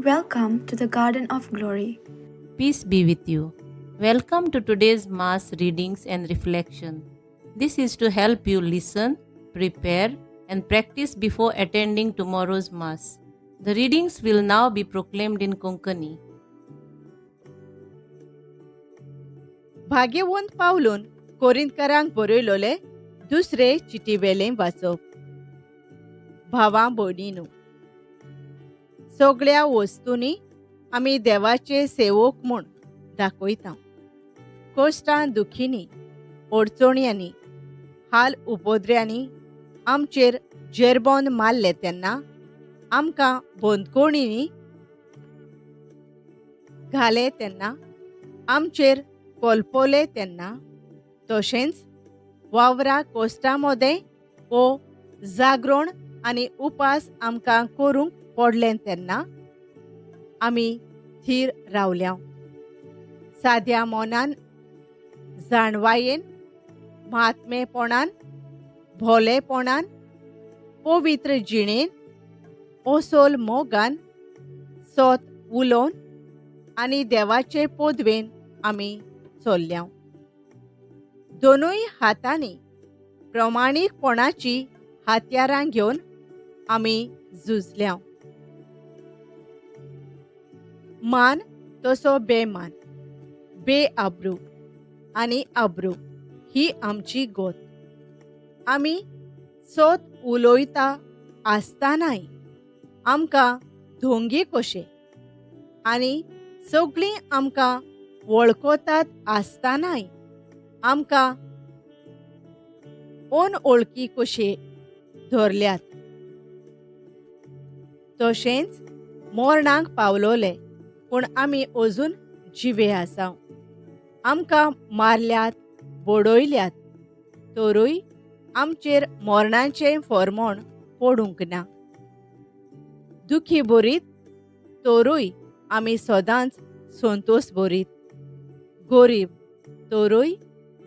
Welcome to the Garden of Glory. Peace be with you. Welcome to today's Mass readings and reflection. This is to help you listen, prepare, and practice before attending tomorrow's Mass. The readings will now be proclaimed in Konkani. भाग्यवंत पावलून कोरिंतकारांक बरयलोले दुसरे चिटीवेलें वाचप. भावां भयणीनू, सगळ्या वस्तूंनी आमी देवाचे सेवक म्हूण दाखयता. कश्टां दुखींनी, अडचण्यांनी, हाल उपद्र्यांनी आमचेर जेरबोन मारले तेन्ना, आमकां बंदखणींनी घाले तेन्ना, आमचेर कोलपोले तेन्ना, तशेंच वावरा कोश्टा मदें वो जागरण आनी उपास आमकां करूंक पडलें तेन्ना आमी थीर रावल्या. साद्या मनान, जाणवायेन, महात्मेपणान, भोलेपणान, पवित्र जिणेन, असोल मोगान, सत उलोवन आनी देवाचे पदवेन आमी चल्ल्या. दोनूय हातांनी प्रमाणीकपणाची हत्यारां घेवन आमी झुजल्या. मान तसो बेमान, बेआब्रू आनी आब्रू ही आमची गोत. आमी सत उलयता आसतनाय आमकां धोंगी कशे आनी सगळीं आमकां वळखतात आसतनाय आमकां अनवळखी कशे धरल्यात. तशेंच मरणाक पावलोले पूण आमी अजून जिवे आसा. आमकां मारल्यात, बडयल्यात, तरूय आमचेर मरणाचें फॉर्मोण पडूंक ना. दुखी बरीत तरूय आमी सदांच संतोश बरीत. गरीब तरूय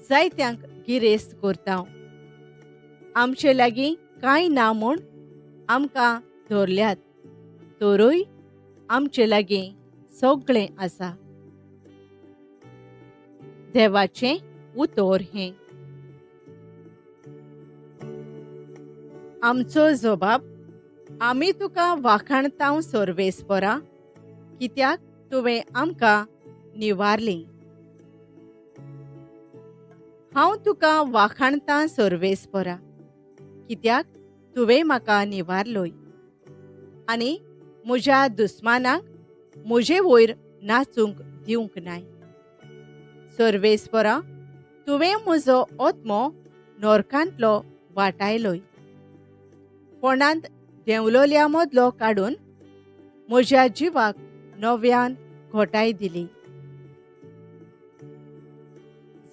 जायत्यांक गिरेस्त करता. आमचे लागीं कांय ना म्हूण आमकां धरल्यात, तरूय आमचे लागीं सगळें आसा. देवाचें उतर हें. आमचो जबाब, आमी तुका वाखाणतांव सर्वेस्परा, कित्याक तुवें आमकां निवारली. हांव तुका वाखाणतां सर्वेस्परा, कित्याक तुवें म्हाका निवारलोय आनी म्हज्या दुस्मानाक म्हजे वयर नाचूंक दिवंक नाय. सर्वेस्परा, तुवें म्हजो आत्मो नरकांतलो वाटायलोय, फोंडांत देंवलोल्या मदलो काडून म्हज्या जिवाक नव्यान घोटाय दिली.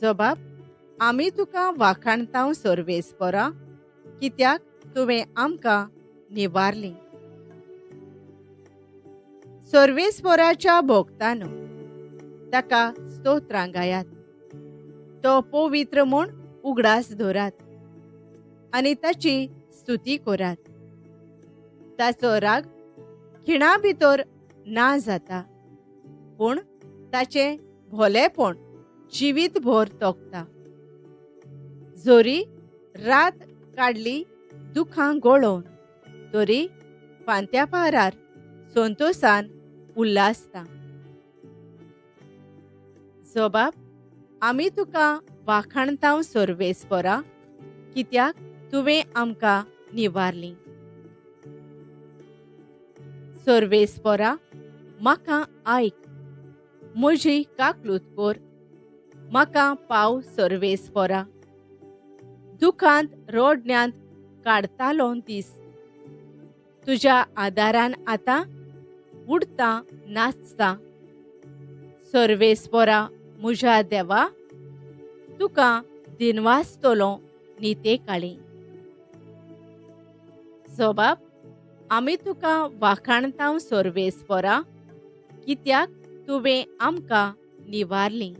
जबाब, आमी तुका वाखाणतांव सर्वेस्परा, कित्याक तुवें आमकां निवारली. सर्वेस्पराच्या भोगतानो ताका स्तोत्रां गायात, तो पवित्र म्हूण उगडास धरात आनी ताची स्तुती करात. ताचो राग खिणा भितर ना जाता, पूण ताचें भोलेपण जिवीत भर तोखता. जरी रात काडली दुखां गळोवन, तरी फांत्या पारार संतोसान उल्हासता. जबाब, आमी तुका वाखाणतांव सर्वेस्परा, कित्याक तुवें आमकां निवारली. सर्वेस्परा, म्हाका आयक, म्हजी काकलूत कर, म्हाका पाव सर्वेस्परा. दुखांत रडण्यांत काडतालो दीस, तुज्या आदारान आतां उडता नाचता. सर्वेस्परा म्हज्या देवा, तुका दिनवासतलो निते काळी. जबाब, आमी तुका वाखाणतांव सर्वेस्परा, कित्याक तुवें आमकां निवारली.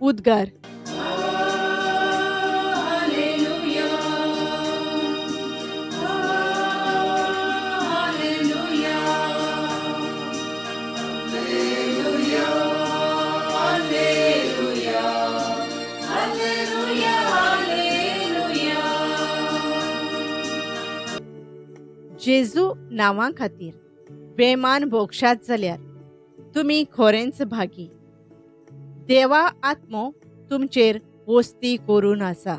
उद्गार. Hallelujah. जेजू नांवा खातीर बेमान भोगशात जाल्यार तुमी खरेंच भागी. देवा आत्मो तुमचेर वस्ती करून आसा.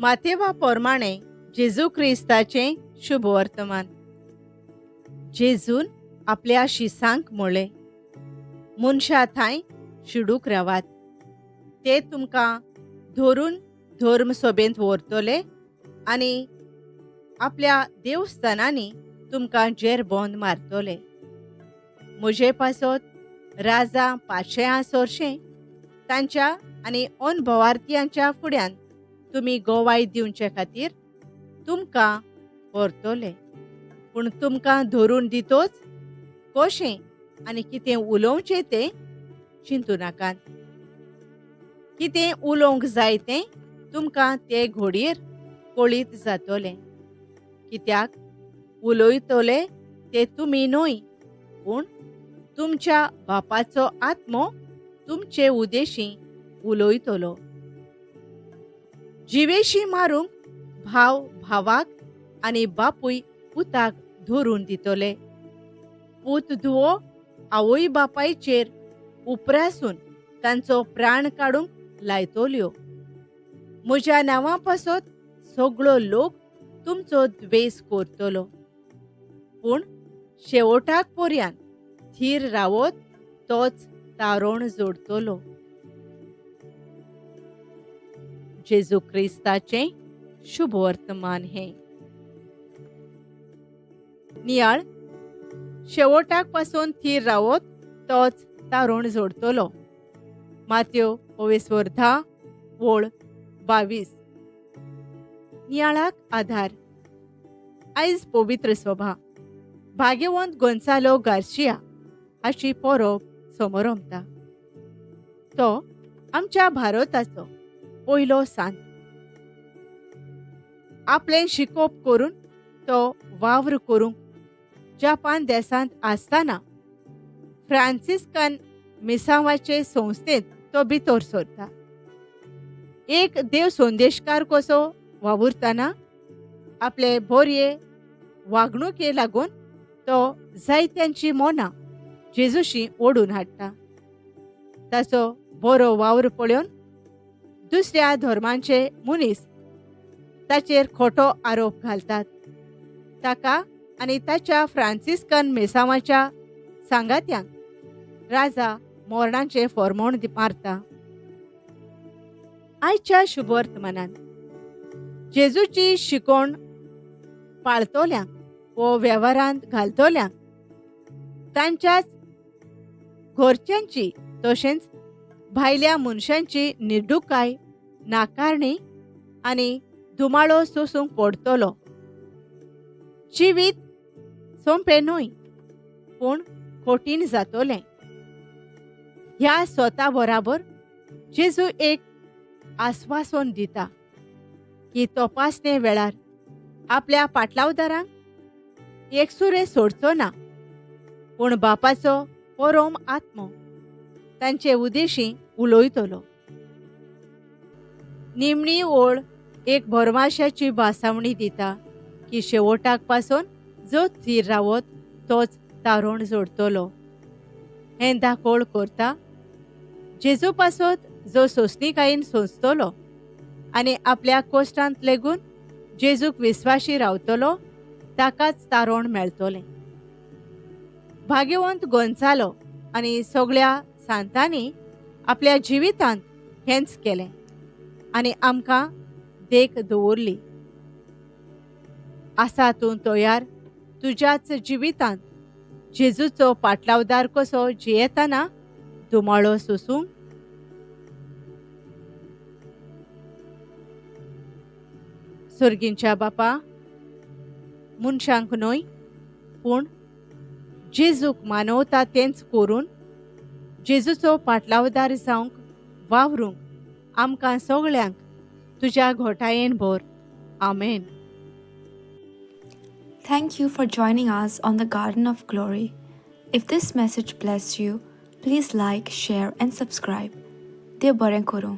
मातेवा प्रमाणे जेजू क्रिस्ताचें शुभ वर्तमान. जेजून आपल्या शिसांक म्हळें, मनशा थांय शिडूक रावात, ते तुमकां धरून धर्म सभेंत व्हरतले आनी आपल्या देवस्थानांनी तुमकां जेरबोंद मारतले. म्हजे पासत राजा पाशें सोरशें तांच्या आनी अनभवार्थीयांच्या फुड्यान तुमी गोवाय दिवचे खातीर तुमकां व्हरतले. पूण तुमकां धरून दितोच कशें आनी कितें उलोवचें तें चिंतू नाकात. कितें उलोवंक जाय तें तुमकां ते घोडयेर कळीत जातलें. कित्याक उलयतले ते तुमी न्हय, पूण तुमच्या बापाचो आत्मो तुमचे उदेशी उलयतलो. जिवेशी मारूंक भाव भावाक आनी बापूय पुताक धरून दितले. पूत धुवो आवय बापायचेर उपरासून तांचो प्राण काडूंक लायतल्यो. म्हज्या नांवा पासत सगळो लोक तुमचो द्वेस करतलो, पूण शेवटाक पर्यान थीर रावत तोच तारण जोडतलो. जेजू क्रिस्ताचें शुभ वर्तमान हें. नियाळ शेवटाक पासून थीर रावत तोच तारण जोडतलो. मात्यो 10 वळ 22. नियाळाक आधार. आयज पवित्र सभा भाग्यवंत गोन्सालो गार्शिया हाची परब समरमता. तो आमच्या भारताचो पयलो सांत. आपलें शिकोप करून तो वावर करूंक जपान देशांत आसतना फ्रांसिस्कन मिसांवाचे संस्थेंत तो भितर सरता. एक देव संदेशकार कसो वावुरतना आपले बोरये वागणुके लागून तो जायत्यांची मनां जेजूशी ओडून हाडटा. ताचो बरो वावर पळोवन दुसऱ्या धर्मांचे मनीस ताचेर खोटो आरोप घालतात. ताका आनी ताच्या फ्रांसिस्कन मेसांवाच्या सांगात्यांक राजा मोरणांचे फॉर्मोण मारता. आयच्या शुभवर्तमानान जेजूची शिकोवण पाळतल्यांक वो वेव्हारांत घालतल्यांक तांच्याच घरच्यांची तशेंच भायल्या मनशांची निर्डुकाय, नाकारणी आनी धुमाळो सोसूंक पडटलो. जिवीत सोंपें न्हय, पूण कठीण जातलें. ह्या स्वता बराबर जेजू एक आस्वासन दिता की तपासणे वेळार आपल्या पाटलावदारांक एकसुरे सोडचो ना, पूण बापाचो परोम आत्मो तांचे उदेशी उलयतलो. निमणी ओळ एक भरमाशाची भासावणी दिता की शेवटाक पासून जो थीर रावत तोच तारण जोडतलो. हें दाखोळ करता जेजू पासत जो सोंसणीकायेन सोंसतलो आनी आपल्या कोश्टांत लेगून जेजूक विस्वाशी रावतलो ताकाच तारण मेळतलें. भाग्यवंत गोंसालो आनी सगळ्या सांतांनी आपल्या जिवितांत हेंच केलें आनी आमकां देख दवरली. आसा तूं तयार तुज्याच जिवितांत जेजूचो पाटलावदार कसो जियेतना धुमाळो सोसूंक? सर्गींच्या बापा, मनशांक न्हय पूण जेजूक मानवता तेंच करून जेजूचो पाटलावदार जावंक वावरूंक आमकां सगळ्यांक तुज्या घोटायेन भर. आमेन. Thank you for joining us on the Garden of Glory. If this message blessed you, please like, share, and subscribe. देव बरें करूं.